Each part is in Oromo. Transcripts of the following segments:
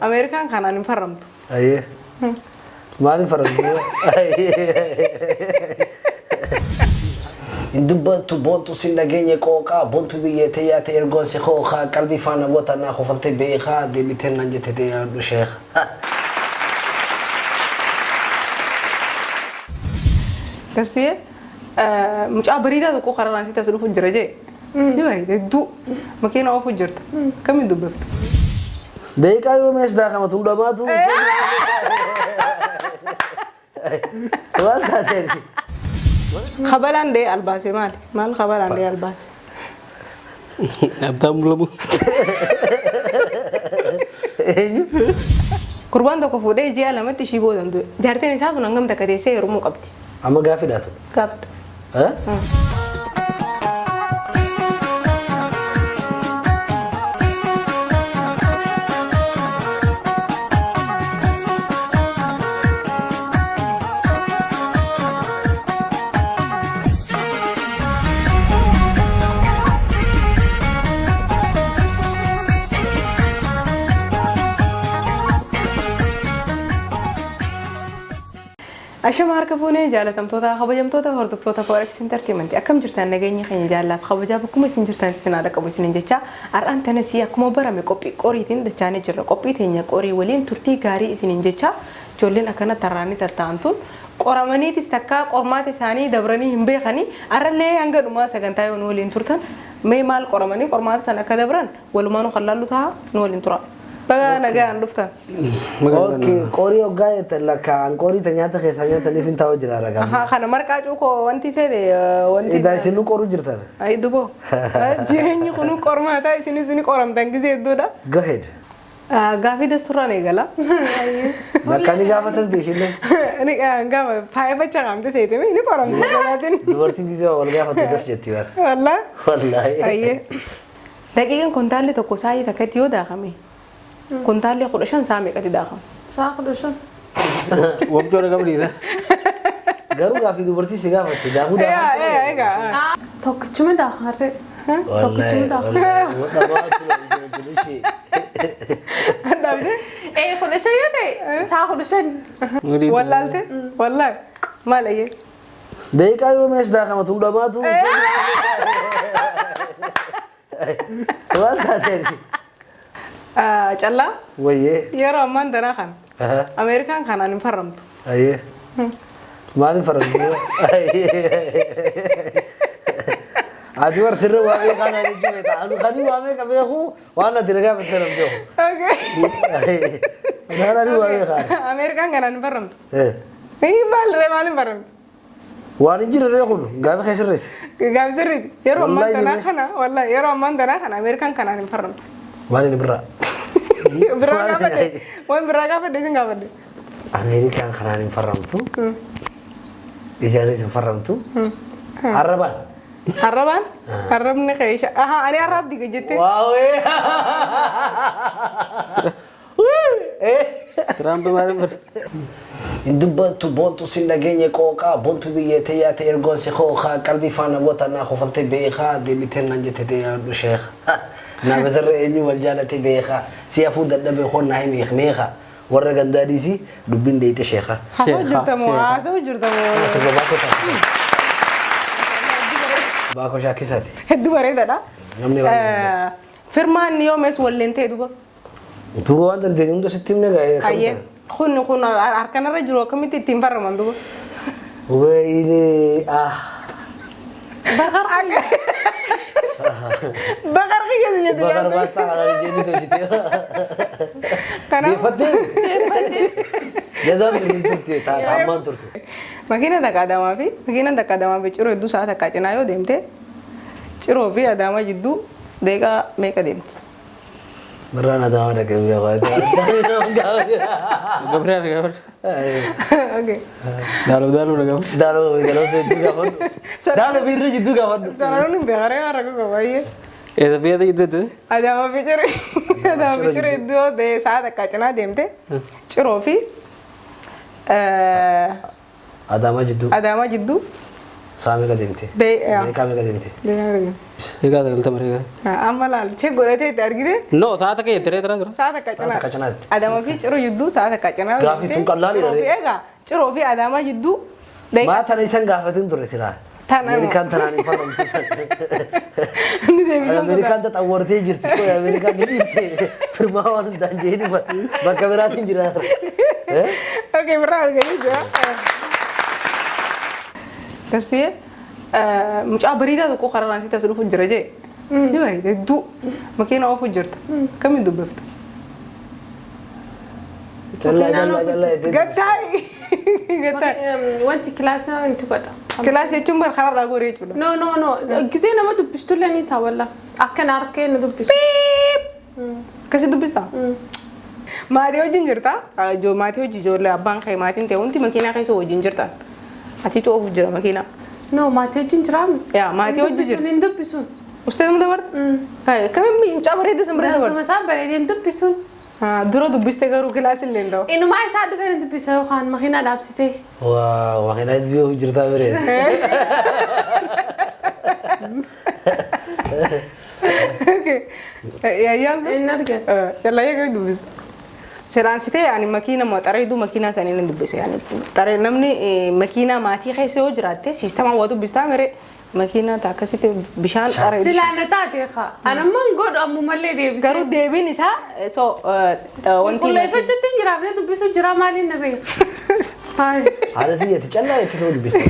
Ameerikaan kanaan hin farramtu. Ayyee. Maaliin farramtu? Hin dubbattu boontu sin dhageenye qooqaa boontu biyyee tiyyaa ta'e ergoon si kookaa qalbii faana goota naa kofaltee beekaa deebitee naan jette ta'e yaaddu sheeka. Tasfiyee mucaa bareedaa tokko kararraan sitti as dhufu jira jee. Ni bareeda hedduu. Makiina oofu jirta. Kamiin dubbifta? Daqiiqaa yoo mees daakama tun dhamaatu. Waan taateen. Kabalaan dhee albaase maali? Maal kabalaan dhee albaase? Abdaan mulamu. Eenyu? Gurbaan tokko fuudhee ji'a lamatti ishii boodan du'e. Jaartiin isaa sun hangam takka teessee heerumuu qabdi? Amma gaaffiidhaa tun. Gaafadha. Eh? Ashama harka fuunee jaalatamtoota kabajamtoota hordoftoota Forex Entertainment akkam jirtan nageenya keenya jaalaaf kabajaa bakkuma isin jirtan isin haadha qabu isinin jecha har'aan tanasii akkuma barame qophii qoriitiin dachaanee jirra qophii teenya qorii waliin turtii gaarii isinin jecha ijoolleen akkana tarraanii tatta'antuun qoramaniitis takka qormaata isaanii dabranii hin beekanii har'allee hanga dhumaa sagantaa yoo nu waliin turtan mee maal qoramanii qormaata sana akka dabran walumaanuu kan laallu ta'a nu waliin tura. Baga nagaan dhuftan. Okay, qorii hoggaa jettan lakkaa'an qorii ta nyaata keessaa nyaataniif hin taa'u jira ragaa. Ahaa kana marqaa cuukoo wanti seete wanti. Idaa isin nu qoru jirtan. Ay duboo. Jireenyi kun qormaataa isinis ni qoramtan gisee hedduudha. Go ahead. Gaafii dasturraan eegala. Lakkaa ni gaafatamti ishillee. Ni gaafa faaya bacha qaamte seetime ni qoramte jalaatiin. Dubartiin gisee wal gaafatu das jetti bara. Wallaa. Wallaahi. Ayyee. Daqiiqaan kuntaalli tokko saayii takkatti yoo daakame kuntaalli 15 saa meeqatti daakama? Sa'a 15. Wabjoo dhagamniidha. Garuu gaaffii dubartii si gaafatte daakuu Yaa daakuu. yaa egaa. Tokkichuma daakarree. Tokkichuma daakar. Dhaabde Ee 15 yoo ta'e sa'a 15. wallaalte wallaahi maal ayyee. Daqiiqaa yoo mees daakama tun dhamaatu. Waan taateen. Callaa Wayyee. yeroo ammaan tanaa kana Ameerikaan kanaan hin farramtu. Ayyee. Maaliin farramtu? Ati war sirra waa beekaa naan jechuu beekta. Anu kanii waa meeqa beeku waan ati na gaafatte nan beeku. Okay. Anaan ani waa beekaa. Ameerikaan kanaan hin farramtu. Eh. Maal ree maal hin farramtu? Waan hin jirre ree kun gaafa kee sirreessi. Gaafi sirriiti. Yeroo ammaan Wallaahi tanaa jibee. kana wallaahi yeroo ammaan tanaa kana Ameerikaan kanaan hin farramtu. Maal inni birraa? Biraa gaafadhe. Waan biraa gaafadhe isin gaafadhe. Ameerikaan kanaan hin farramtu. Ijaanis hin farramtu. Arrabaan. Arrabaan? Arrabni keesha. Ahaa ani arraab diga jettee. Waawee. Tiraamp maaliin bara? Hin dubbattu boontu sin dhageenye qooqaa boontu biyyee tiyyaa ta'e ergoon si kookaa qalbii faana goota naa kofaltee beekaa deebitee naan jette ta'e yaaddu sheeka. Naa basarra eenyu wal jaalate beekaa si hafuu dadhabe koon naa himi meeqa warra gandaa dhiisii dubbiin deeyite sheeka. Haasa'u jirta moo haasa'u jirta moo. Sirba baakoo shaakkisaati. Baakoo shaakkisaati. Hedduu bareedaadha. Namni baay'ee. Firmaan yoo mees walleen ta'e duba. Duuba waan dandeenyu hunda sitti himne gaa'ee. Ayyee. Kun kun harkanarra jiru akkamitti ittiin farraman duba. Wayne ah. Bakar Bakar kiyya si jette Bakar yaaddu. baastaa kanaan ijeenni tolchite. Kanaaf Deeffattee? Jazaan turte turte taammaan turte. makiina takka Adaamaa fi makiina takka Adaamaa fi Ciroo hedduu sa'a takka cinaa yoo deemte Ciroo fi Adaamaa jidduu daqiiqaa meeqa deemti? Birraan Adaamaa dhaqee biyya Gabriel Gabriel. Okay. Daaloo daaloo dhagamu. Daaloo galoo hedduu gaafadhu. Daaloo fi irra jidduu gaafadhu. Sararuun hin beekaree har'a koo baay'ee. Eessa biyya ta'e? Adaamaa fi Ciroo Adaamaa fi Ciroo hedduu yoo ta'e sa'a takka cinaa deemte Ciroo fi Adaamaa jidduu Adaamaa jidduu sa'a meeqa deemte? Yaa. Meeqaa meeqa deemte? daqiiqaa meeqa deemti? Daqiiqaa 90 reegaa. Amma laal chee godhatee itti argite. No sa'a takka jettee taraa dura. Sa'a takka Sa'a cinaa. takka cinaatti. Adaamaa fi Ciroo jidduu sa'a takka cinaa. Gaaffii tun qal'aadha Ciroo fi ree. egaa Ciroo fi Adaamaa jidduu Maa daqiiqaa tana isan gaafatin ture silaa. Tana- Ameerikaan tanaan hin farramtu san. Ni deebisan Ameerikaan taxawwartee jirti. Qoy Ameerikaan ni dhiifte. Firmaa waan hundaan jeeni bakka biraatiin jira. Eh? Okay, birraa arganii jira. Tasuyee mucaa bareedaa tokko karaa sitti as dhufu jira jee. Ni bareeda hedduu makiina oofu jirta. Kamiin dubbifta? Callaa callaa callaa jettee. Gattaa'i. Gattaa'i. Wanti kilaasii itti godha. Kilaasii jechuun bara karaarraa gooree jechuudha. No, no, no. Gisee nama dubbistullee ni ta'a walla. Akkana harkee na dubbisu. Akkasii dubbistaa? Maatii wajjin jirta? Maatii hojii ijoollee abbaan kee maatiin ta'e hundi makiinaa keessa wajjin jirtan. Atiitu oofu jira makiinaa. No, maatii wajjin jiraame. Yaa maatii wajjin jira. Hin dubbisuun. Ustaaz mu dabarta? Kamiin mucaa bareeda san bareeda Dantuma isaa bareedee hin dubbisuun. Dura dubbiste garuu kilaasii illee hin ta'u. Inumaa isaa dhufee na dubbisa yookaan makiinaa dhaabsisee. Waaw makiinaa hizbii oofu jirtaa bareeda. Yaayyaan Hin argan. Shallayyee kamiin dubbiste? Seraansitee yaani makiina xareeduu makiinaa sanii nan dubbise yaani xaree namni makiinaa maatii keessa yoo jiraatte siistamaan waa dubbistaa mere makiinaa ta'a akkasitti bishaan xaree. Silaa na taate haa. Anammoo hin godhu ammumallee deebisee. Garuu deebiin isaa so wanti Qulqulleeffachuutti hin jiraafne dubbisu jira maaliin na beeka. Hayi. Haala tiyyatti callaa jettee ta'uu dubbiste.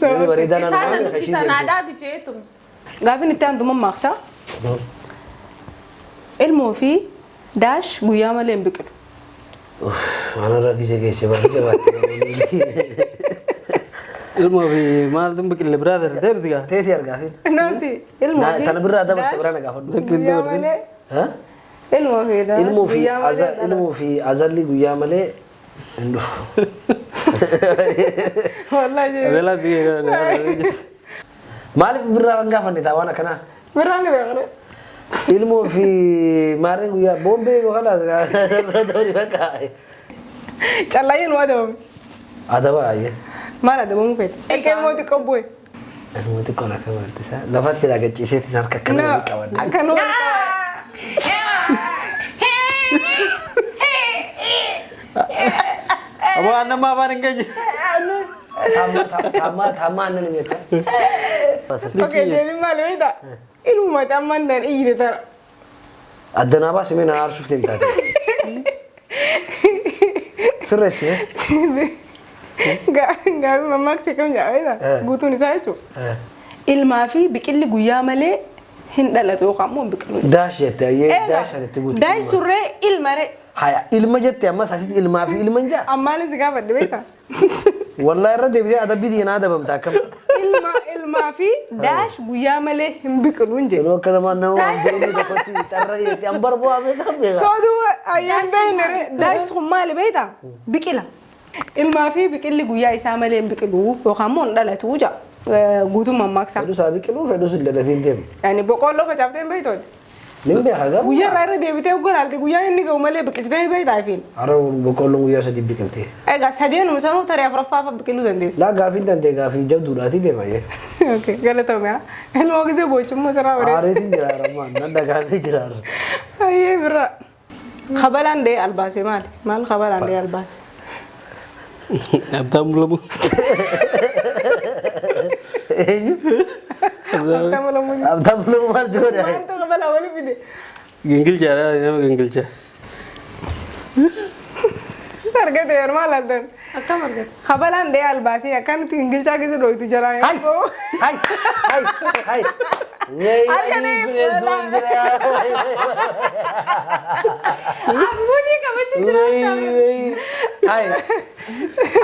Namni bareedaa Isaan naannoo na waan dubbisa naa dhaabi jeetum. Gaafin itti aantu mammaaksa ilmoo fi daash guyyaa malee hin biqilu. Anarra gisee geesse bakka jabaatte. Ilmoo fi maaltu hin biqille brother deebisi gaa. Teeti argaafin. Noosi ilmoo fi Tana birraa dabarte biraa na gaafadhu. guyyaa malee Ha? ilmoo fi daash Ilmoo fi guyyaa malee hin ilmoo fi azalli guyyaa malee hin dhufu. dhalatu. Wallaahi jee. Adeelaa biyya Maaliif birraa kan gaafanne taa waan akkanaa? Birraan ni beekne. Ilmoo fi maarreen guyyaa boombee yookaan bira ta'uu bakka. Callayyeen waa adabame. Adaba ayyee. Maal adabamuu feete? Akka ilmoo xiqqoo bu'e. Ilmoo xiqqoon akka barsiisaa lafatti silaa gachiiseetiin harka akkana walii qabanne. Akka nu Aboo aannan maa afaan hin geenye. Taammaa taammaa aannan hin jetta. Okay, deebiin maali beektaa? Ilmuma ammaan tan iyyite tara. Addanaa baasii na aarsuuf deemtaate. Sirreessi. Gaaffii mammaaksi kam jedha beektaa? Guutuun isaa jechuudha. Ilmaa fi biqilli guyyaa malee hin dhalatu yookaan immoo hin biqilu. Daash jette ayyee daash sanitti guutu. Daash surree ilma ree. Haya ilma jette ammas asitti ilmaa fi ilma hin jaa. Ammaanis si gaafadhe beektaa? Wallaahi irra deebitee adabbii diinaa adabamta akkam. Ilma ilmaa fi daash guyyaa malee hin biqilu hin jedhu. Yeroo akka namaa nama waan beekne tokkotti xarra jetti an barbaa beekan beeka. Sooduu ayyaan beekne ree. Daash kun maali beektaa? Biqila. Ilmaa fi biqilli guyyaa isaa malee hin biqilu yookaan immoo hin dhalatu jedha. Guutuun mammaaksaa. Fedhus haa biqiluu fedhus hin dhalatiin deemu. Yani boqqoolloo facaaftee hin beektooti. Nin beeka garuu. Guyyaa irraa irra deebitee oggoon guyyaa inni ga'u malee biqilchitee ni beektaa ifiin. Hara boqqoolloon guyyaa sadii biqiltee. Egaa sadeenuma sanuu tarii afuraffaa fa biqiluu dandeessa. Laa gaafiin tantee gaafii jabduudhaatii deema yee. Okay, galatoome haa. Ilmoo gisee boochummoo sirraa bareeda. Aareetiin jira rammaan nan dhagaamee jira. Ayyee birraa. Kabalaan dhee albaase maali? Maal kabalaan dhee albaase? Abdaan mulamu. Eenyu? Abdaan mulamu. Abdaan mulamu maal si godhe? Maaltu kabalaa wali fide? Gingilchaa nama gingilchaa. Argate yeroo maal altan? Akkam argate? Kabalaan dhee albaasee akkanatti gingilchaa keessa dhooytu jalaa. Hai! Hai! Hai! Hai! Wey! Harka dhee Bineensuma jira. Ammuunii kabachi jira. Wey! Wey! Hai!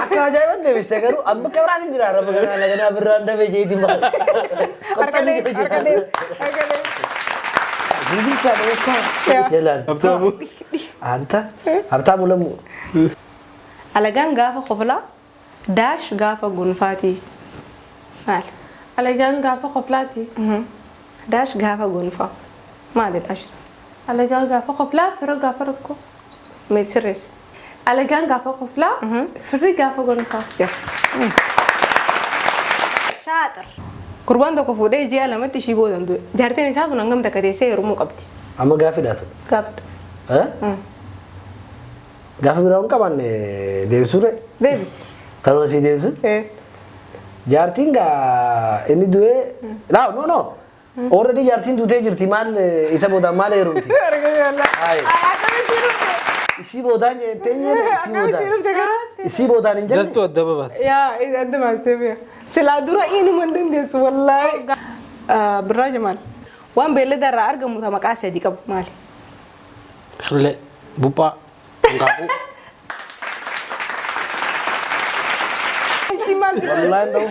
Akka ajaa'iban deebiste garuu amma kabiraatiin jira rabba kanaa laganaa birraan dabee jeetiin baata. Harka dhee harka dhee harka dhee. Gingilchaa dhee Jalaan. Abdaamu. Anta Habtaamu Lamuu. Alagaan gaafa koflaa daash gaafa gonfaati. Maali? Alagaan gaafa koflaati. Daash gaafa gonfaa. Maali daash? Alagaan gaafa koflaa firri gaafa rakkoo. Meeti sirreessi. Alagaan gaafa koflaa firri gaafa gonfaa. Yes. Shaaxir. Gurbaan tokko fuudhee ji'a 2tti ishii boodan du'e. Jaartiin isaa sun hangam takka teessee heerumuu qabdi? Amma gaaffii dhaatu. Gaafadha. Eh? Gaafa biraa hin qabaanne deebisuu ree? Deebisi. Tanuma sii deebisu? Eh. Jaartiin gaa inni du'ee. No, no, no. Already jaartiin duutee jirti, maal isa boodaan maal heerumti? Ayi. Akkamitti dhufte? Isii boodaan jettee hin jenne, isii Akkamitti boodaan. dhufte garuu? Isii boodaan hin jenne. Jaltuu adda babaate. Yaa adda baastee beeka. Silaa dura inuma hin dandeessu wallaahi. Birraa Jamaal. Waan beellada irraa argamu ta maqaa sadii qabu maali? Qillee, buphaa, hanqaaquu. Isti maal si Wallaahi hin dha'u.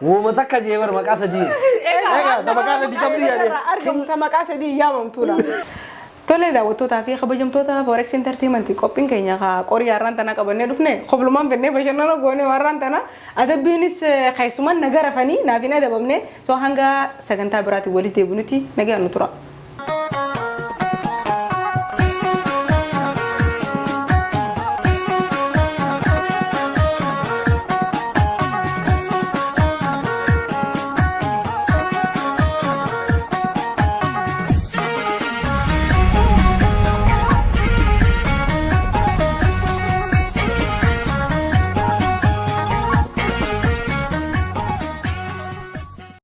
Uuma takka jee bar maqaa sadii. Egaa ta maqaa sadii qabdi Beellada yaadee. irraa argamu ta maqaa sadii yaamamtuudha. Tole, daawwattootaa fi kabajamtoota Forex Entertainment, qophiin keenya kaa qorii har'aan tana qabannee dhufne koblumaan fennee bashannana goone. Har'aan tana adabbiinis keessumaan naga rafanii naaf hin adabamne. So hanga sagantaa biraatiin walitti deebinutti nagaan nu tura.